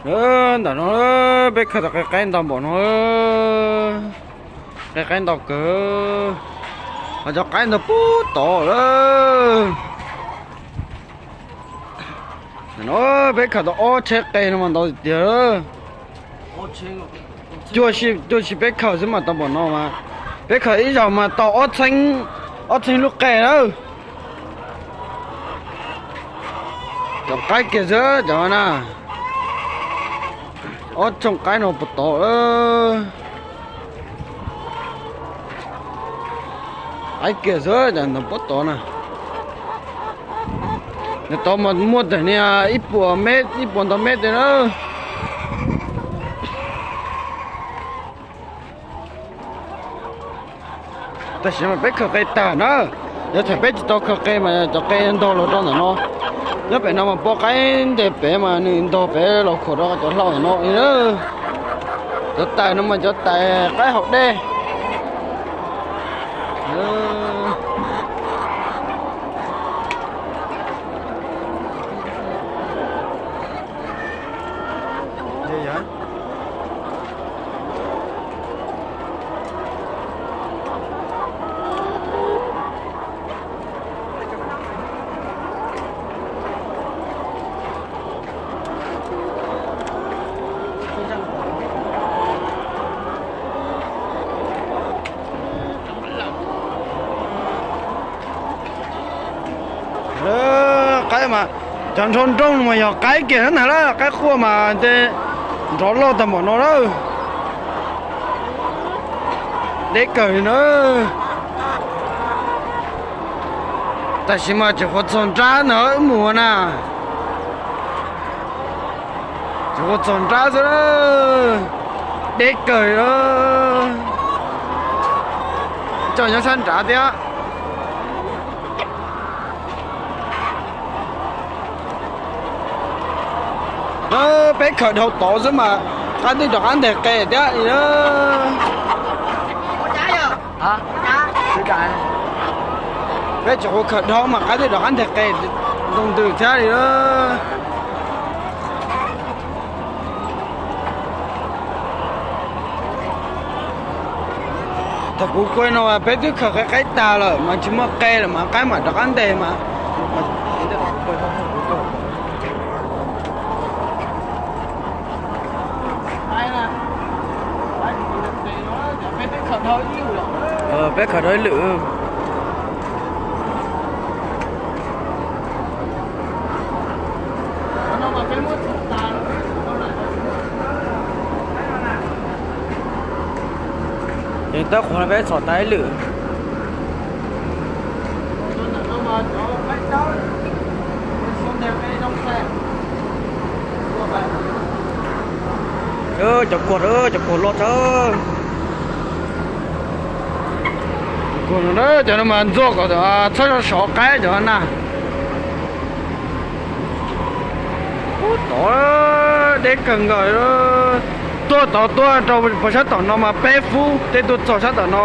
Ntawm no peb khaws tau qe qaib ntau npaum no, qe qaib ntau kawg, ho cov qaib ntau puag tod lawm. Ntawm no peb khaws tau ob tsheb qe no mas ntau tiag tiag. Cuaj, cuaj tsheb peb khaws xwb mas tau npaum no mas, peb khaws ib zaug mas tau ob txheeb, ob txheeb lub qe lawm. Cov qaib kiag xwb cov na, ob txheeb qaib no puag tod lawm. Qaib kiag xwb cov ntawm puag tod na. Nws tod mas muaj tag niag ib puas mev, ib puas ntau mev tiag na. Tam sim mas peb khaws qe tag na, yog thaum peb tsis tau khaws qe mas cov qe ntog los rau ntawm no. Nyob pem no mas pov qaib nteg pem mas nws ntog pem los khuam rau cov hlau ntawm no li na. Cov tais no mas cov tais qaib haus dej. Qaib mas, cov nrov nrooj mas yog qaib kiag na, qaib quaj mas nrov loj tag npaum no lawm. Deb kawg li na. Tam sim mas tseem qhuav txog nrab ntawd wb mus na. Tseem qhuav txog nrab xwb, deb kawg li. Coj nyob sab nrad thiab. Peb khaws dhau tod xwb mas qab twb rov qab nteg qe thiab. Peb tseem qhuav khaws dhau mas qab twb rov qab nteg qe ntoo ntws thiab li. Thaum kuv kuaj no peb twb khaws qe qaib tag lawm mas tsis muaj qe lawm mas qaib mam rov qab nteg mas. Peb khaws dhau ib lwm. Ces tab qhuav no peb txhom tag ib lwm. Cov kuag, cov kuag loj tshaj. Kuag no, cov no mas ntxuaj kom txhob sov qaib cov na. Ub, tod deb kawg nkaus. Tuaj tod tuaj rau puag sab tom no mas peb fub tej tuaj txog sab tom no.